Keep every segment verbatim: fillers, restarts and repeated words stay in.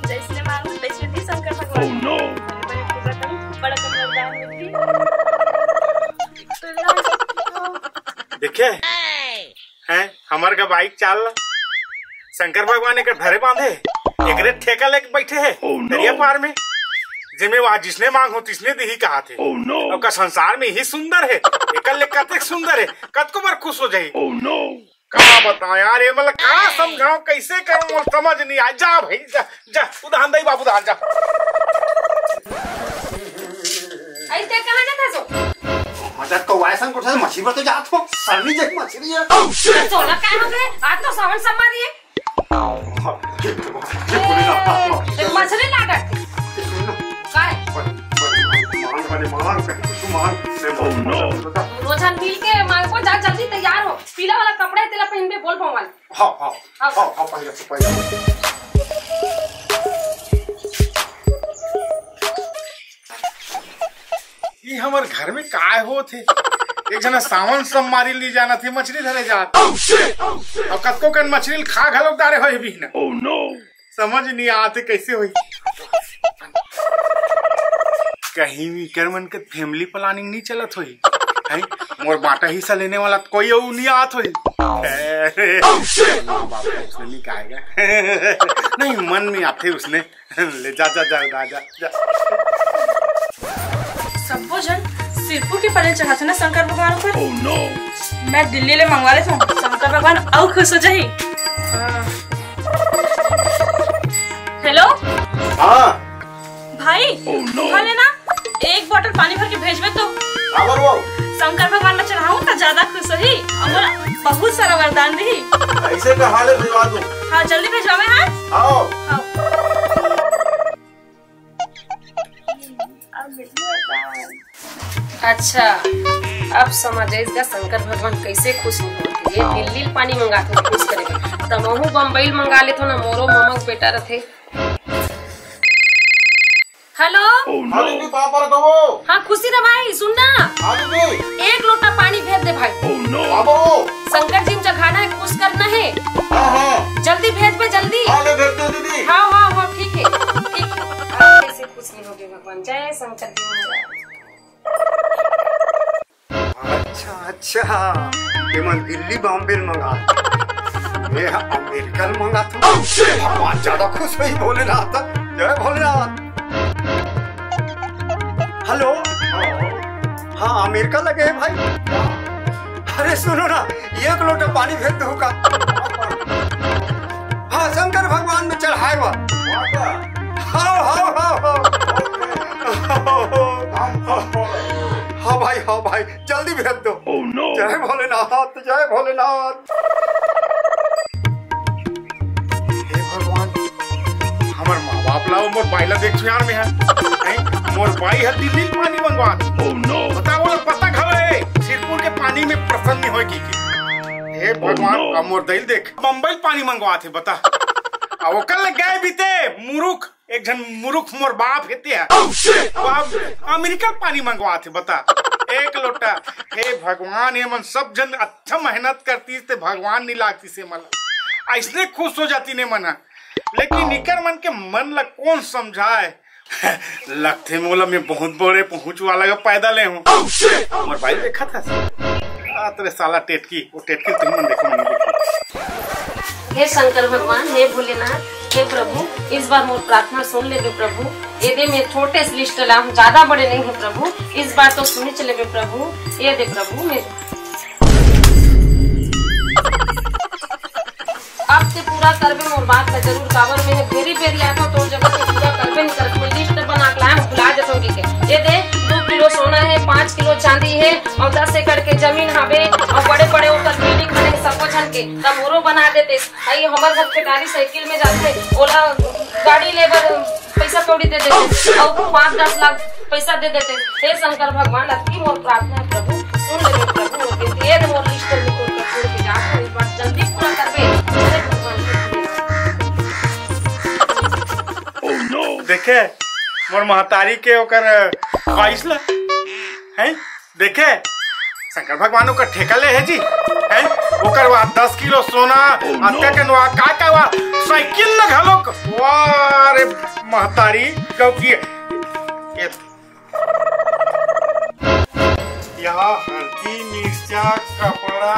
जैसने मांगू तैसने दी शंकर भगवान। बड़े बड़े पूजा करूं, बड़ा कम वरदान मिली। देखे हैं हमर का बाइक चाल ला। शंकर भगवान एकर धरे बांधे, एकरे ठेका लेके बैठे हे दरिया पार में, जेमे वहां जिसने मांग हो तिसने दिही कहा थे। ओकर संसार में ही सुंदर है, एकर ले कतेक सुंदर है, कतको बार खुश हो जाही। का बताओ यार, ये मतलब का समझाओ, कैसे करूं, मोर समझ नहीं आ। जा भाई जा, जा उधान दई बाबू उधान जा। ऐसे कहाँ ना था सो? मदद को वायसन को उठा, मछली पर तो जात हो, सरनी जैसी मछली है। सोना का हो गए? आज तो सावन सम्मा दिए। ये बोले ना, ए, मछली लागत। सुन ना। काय? मांग वाले मांग, कुछ मांग, मैं बहुत रोजान मिल के मांग को जा, जल्दी तैयार हो। पीला वाला कपड़ा है, तेला पहन के बोल भगवान। हाँ, हाँ, हाँ। हाँ, हाँ, पहले से पहले। ये हमर घर में काय होत हे? एक जना सावन सोमवारी ली जाना थे, मछली धरे जात। अब कतको कन मछली खा घलो डारे होय भी ना। समझ नहीं आते कैसे होई। कहीं भी कर मन के फैमिली प्लानिंग नहीं चलत होई। हैं? मोर बाटा हिस्सा लेने वाला कोई अउ नहीं आत होई। अरे, बाप रे, उसने नहीं कहेगा। नहीं, मन में आते उसने। ले जा, जा, जा, जा, जा, जा। सब्बो झन सिरपुर के पनीर चढ़ाथे ना शंकर भगवान ऊपर। मैं दिल्ली ले मंगवा लेथों, शंकर भगवान अउ खुश हो जाही। हाँ। हेलो। हाँ। भाई, भले ना एक बोतल पानी भर के भेजबे तो। काबर वो? शंकर भगवान में चढ़ाऊं त ज्यादा खुश होही, अउ मोला बहुत सारा वरदान दिही। ऐसे का हाल है, भिजवा दूं। हाँ, जल्दी भेजवावे, हाँ? आओ। हाँ। अच्छा, अब समझ आइस गा शंकर भगवान कैसे खुश होथे। ये दिल्ली ले पानी मंगाथे खुश करे बर, त महू बम्बई ले मंगा लेथों ना, मोरो ममक बेटा रथे। हेलो। हाँ दीदी, कहाँ पर हो? हाँ खुशी रे भाई, सुन ना। हाँ दीदी। एक लोटा पानी भेज दे भाई। बाबू। शंकर जी में चढ़ाना है, खुश करना है। हाँ, हाँ। जल्दी भेज बे, जल्दी। हाँ, ले भेज दो दीदी। हाँ, हाँ, हाँ, ठीक है, ठीक है। आज कैसे खुश नहीं होगे भगवान, जय शंकर जी महाराज। अच्छा, अच्छा, ये मन दिल्ली बॉम्बे ले मंगा, ये अमेरिका ले मंगा तो भगवान ज्यादा खुश होही भोलेनाथ। जय भोलेनाथ। हेलो, हाँ, अमेरिका लगे है भाई। अरे सुनो ना, एक लोटा पानी भेज दो का। हाँ, शंकर भगवान में चढ़ाए बा। हाँ, हाँ, हाँ, हाँ। हाँ भाई, हाँ भाई, जल्दी भेज दो। जय भोलेनाथ, जय भोलेनाथ। हे भगवान, हमर माँ बाप ला अउ मोर बाई ला देख सुयार में है। नहीं, मोर बाई है दिल्ली ले पानी मंगवात। बता, वो लोग पता घलो है, सिरपुर के पानी में प्रसन्न होय की, की। हे भगवान, अब मोर दई ल देख, बम्बई ले पानी मंगवात हे, बता। अब ओकर ले गए बीते, मुरुख, एक झन मुरुख मोर बाप हेते है। वो अब अमेरिका ले पानी मंगवात हे, बता। एक लोटा, हे भगवान, ये मन सब झन अच्छा मेहनत करतीस ते भगवान नहीं लागतीस ये मन ला। ऐसने खुश हो जाती ने मन ह। लेकिन इकर मन के मन ला कौन समझाए? लगथे मोला मैं बहुत बड़े पहुंच वाला का पैदा ले हूँ। मोर बाई देखा था। आ, तेरे साला टेटकी, वो टेटकी तुम मन देखो, मन देखो। हे शंकर भगवान, हे भोलेनाथ, हे प्रभु, इस बार मोर प्रार्थना सुन लेबे प्रभु। ये दे मैं छोटे से लिस्ट ला हूँ, ज्यादा बड़े नहीं है प्रभु, इस बार तो सुनिच लेबे प्रभु। ये दे प्रभु मैं अब ते पूरा करबे मोर बात ला जरूर, काबर मैं बेरी बेरी आथों तोर जगह ते पूरा करबे नहीं करत। मैं लिस्ट बना के लाए हूँ, भुला जथों की के। ये दे, दो किलो सोना है, पाँच किलो चांदी है अउ दस एकड़ के जमीन हवे अउ बड़े बड़े ओकर बिल्डिंग बने सबो झन के, त मोरो बना देते। अई हमर घर फेटारी साइकिल में जाथे, ओला गाड़ी ले बर पैसा कौड़ी दे देते अउ पाँच दस लाख पैसा दे देते। हे शंकर भगवान, अतकी मोर प्रार्थना है प्रभु, सुन ले प्रभु, मोर बेटी, ये दे मोर लिस्ट में तोर कर छोड़ के जा, इस बार जल्दी पूरा करबे। हे भगवान, हे भगवान। देखे मोर महतारी के ओकर ख्वाहिश ला, हैं? देखे शंकर भगवान ओकर ठेका ले हे जी, हैं? ओकर वहाँ दस किलो सोना, अतका के नवा का का वहाँ साइकिल ल घलोक, वाह रे महतारी, क्योंकि ये, यहाँ हल्दी, मिर्चा, कपड़ा,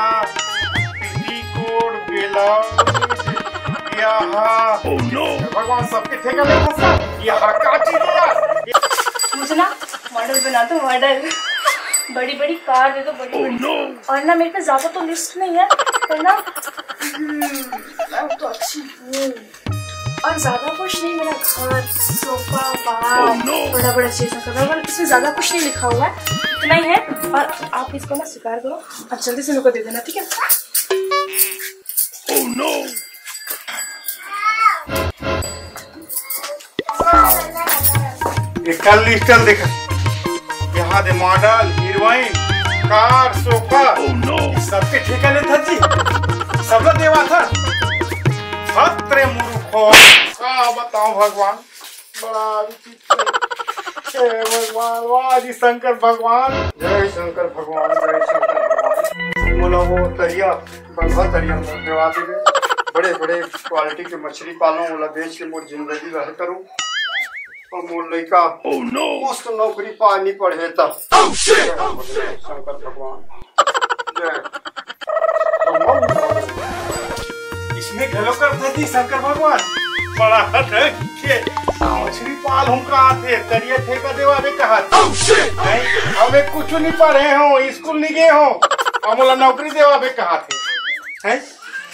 पेटीकोट, ब्लाउज, यहाँ भगवान सबके ठेका ले फंसा। यहाँ का चीज है यार? मुझे ना मॉडल बना दो, मॉडल। बड़ी बड़ी कार दे दो, बड़ी बड़ी। और ना, मेरे पे ज्यादा तो लिस्ट नहीं है, पर ना, हम्म, मैं तो अच्छी हूँ। और ज्यादा कुछ नहीं, मेरा घर, सोफा, बार, बड़ा बड़ा चीज, मतलब, इसमें ज्यादा कुछ नहीं लिखा हुआ है, इतना ही है। और आप इसको ना स्वीकार करो और जल्दी से मेरे को दे देना, ठीक है? ये कल लिस्ट ल देखा, यहाँ दे मॉडल, हीरोइन, कार, सोफा, सबके ठेका लेथा जी, सब ल देवाथा। हत रे मूर्खो, का बताओ भगवान, बड़ा विचित्र। हे भगवान, वाह जी शंकर भगवान। जय शंकर भगवान, जय शंकर भगवान। मोला वो तरिया, बंधा तरिया मोर देवा देवे। बड़े बड़े क्वालिटी के मछली पालूं, ओला बेच के मोर जिंदगी रहे करूं। और मोर लइका मस्त नौकरी पानी पढ़े तब। शंकर भगवान। जय। इसमें घलो करथे जी शंकर भगवान। बड़ा हद है के मछली पाल हूँ कहा थे, तरिया ठेका देवाबे कहा थे। नहीं, हमें कुछ नहीं पढ़े हो, स्कूल नहीं गए हो, हम बोला नौकरी देवाबे कहा थे। हैं?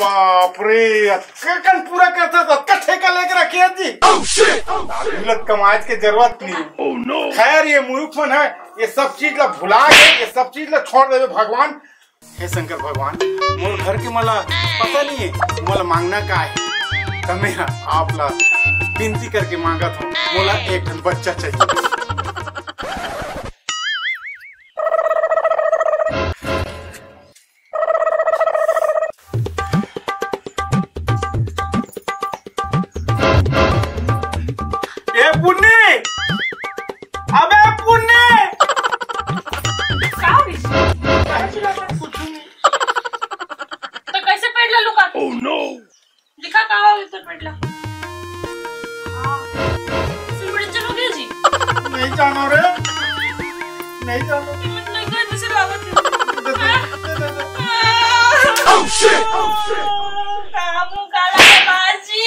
बाप रे, अतका कन पूरा करथे तो अतका ठेका लेके रखे है जी। आदमी लोग कमाए के जरूरत नहीं। खैर, ये मूर्ख मन है, ये सब चीज ला भुला के, ये सब चीज ला छोड़ देवे भगवान। हे शंकर भगवान, मोर घर के मला पता नहीं है, मोला मांगना का है, त मैं आप ला विनती करके मांगत हूँ, मोला एक ठन बच्चा चाहिए। ए पुन्नी, अबे पुन्नी, का हो गइस? कुछ नहीं। तो कैसे पेट ला लुका? दिखा का हो गइस तो पेट ला। हाँ। सुबह चलो गया जी। नहीं जानो रे, नहीं जानो। तुम इतना इतना इतना से लागत है। दे दे, दे दे, दे। Oh, shit! Oh, shit! काबू काला है बाजी।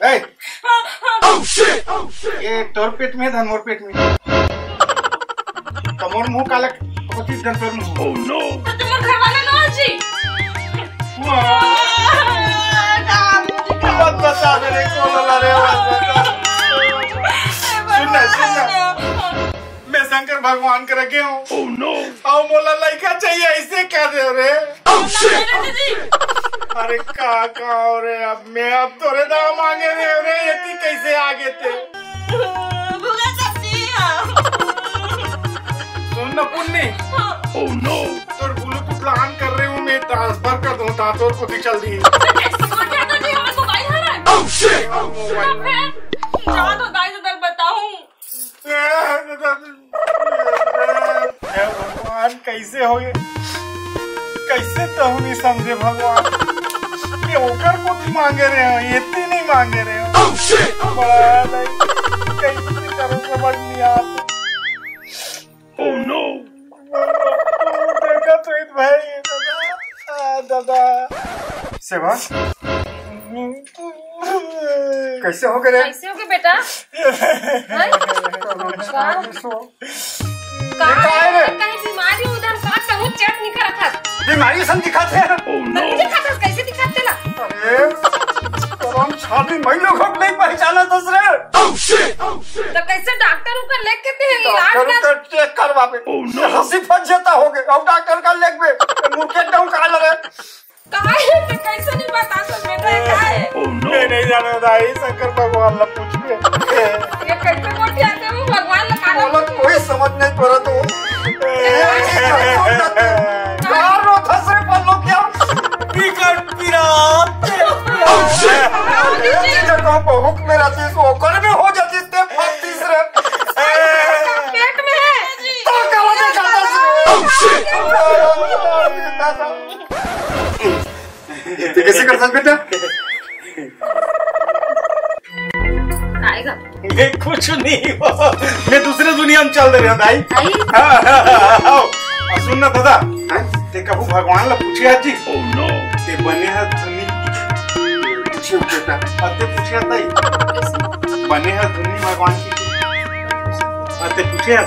ए, ये तोर पेट में धन मोर पेट में। त मोर मुंह काला होती धन तोर मुंह। तो तुम घर वाला ना जी। वाह। मत बता मेरे को, लला रे, मत बता। सुन ना, सुन ना। मैं शंकर भगवान करा गे हूँ। Oh no! अउ मोला लइका चाहिए, ऐसे कह दे रे। Oh shit! अरे का का हो रे, अब मैं अब तोरे दाव मांगे रे, रे ये ती कैसे आगे थे? भूला सब्जी हाँ। सुन ना पुन्नी। हाँ। Oh no! तोर ब्लूटूथ ला on कर रही हूँ, मैं ट्रांसफर कर दूँ, ता तोर को भी चल दी। तो कैसे सुन रहा था जी, हमारा मोबाइल हरा है। Oh shit! मोबाइल। तो फिर जाओ तो दाई से दर बताऊँ। हे भगवान, कैसे हो ये? कैसे तहूँ नहीं समझे भगवान? ये ओकर कोती मांगे रहे हो, ये ती नहीं मांगे रहे हो। Oh, shit! बड़ा नहीं, कैसे करो समझ नहीं आता। Oh, no! देखा तो इत भाई, दादा, आ, दादा। सेवा? कैसे हो गए रे? कैसे हो गए बेटा? हैं? का? ये का है रे? कहीं बीमारी उधर का कहूँ चेक नहीं करत हस। बीमारी सन दिखाते हैं। नहीं दिखात हस, कैसे दिखाते ला? अरे, तो हम छाती मई लोग हम नहीं पहचाना दस रे। तो कैसे डॉक्टर ऊपर लेके ते इलाज डॉक्टर कर ऊपर चेक करवावे। हंसी फट जाता हो गए। अब डॉक्टर का लेग में मुर्के डाउन कहा लगे। काहे? तो कैसे नहीं बता सकते बेटा, काहे? मैं नहीं जाना दाई, शंकर भगवान ला पूछ के। ये कैसे गोठियाते हो भगवान ला काहे? बोला कोई समझ नहीं पड़ा तो। यार रो फंस रे पल्लो क्या? बिकट पिरात। ये जगह बहुत मेरा चीज ओकर में हो जाती ते फंस रे। पेट में है। तो का वजह खाता से? तो कैसे करता बेटा? काय गा? मैं कुछ नहीं हो। मैं दूसरे दुनिया में चल दे रहा दाई। आई? हाँ, हाँ, हाँ, हाँ, हाँ। और सुन ना दादा, हाँ? ते कभू भगवान ला पूछे आज जी? Oh no। ते बने हा धुनी। पूछे बेटा। और ते पूछे हा दाई। बने हा धुनी भगवान की। और ते पूछे हा।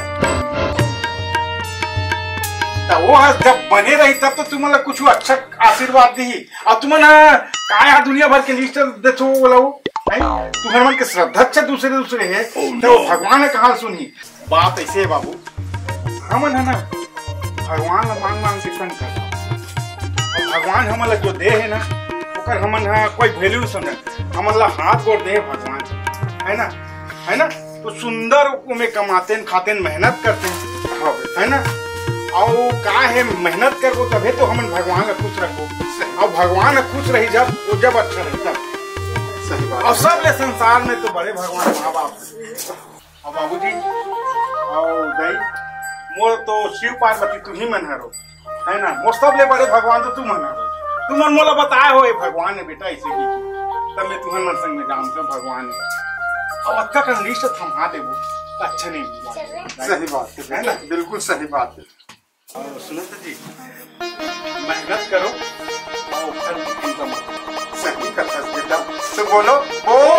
तो वो हा जब बने रही तब तो तुमला कुछ अच्छा आशीर्वाद दी। अब तुमन ह काय ह दुनिया भर के लिस्ट देथो बोला वो, हैं? तुहर मन के श्रद्धा अच्छा दूसरे दूसरे हे। तो भगवान ह कहाँ सुनही? बात ऐसे हे बाबू, हमन ह ना भगवान ला मांग मांग के तंग करथन। अब भगवान हमन ला जो दे हे ना, ओकर हमन ह कोई वैल्यू समझन। हमन ला हाथ गोड़ दे हे भगवान, है ना? है ना? तो सुंदर ओमे कमातेन, खातेन, मेहनत करतेन, हाँ। है ना? और का है, मेहनत करबो तभे तो हमन भगवान ला खुश रखबो। सही। और भगवान ला खुश रही जब, वो जब अच्छा रही तब। सही बात और है। सबले संसार में तो बड़े भगवान माँ बाप हे। और बाबूजी, और दाई, मोर तो शिव पार्वती तुम ही मन हरो। है ना? मोर सबले बड़े भगवान तो तुमन हरो। तुमन मोला बताए हो, ये भगवान हे बेटा, ऐसे की। तब मैं तुमन मन संग में जानता हूँ भगवान हे। अब अतका कन लिस्ट थमा देबो, तो अच्छा नहीं लगेगा। सही बात है, है ना? बिल्कुल सही बात है। और सुनो तो जी, मेहनत करो और फल की चिंता मत करो। सही कथस बेटा। तो बोलो, बोल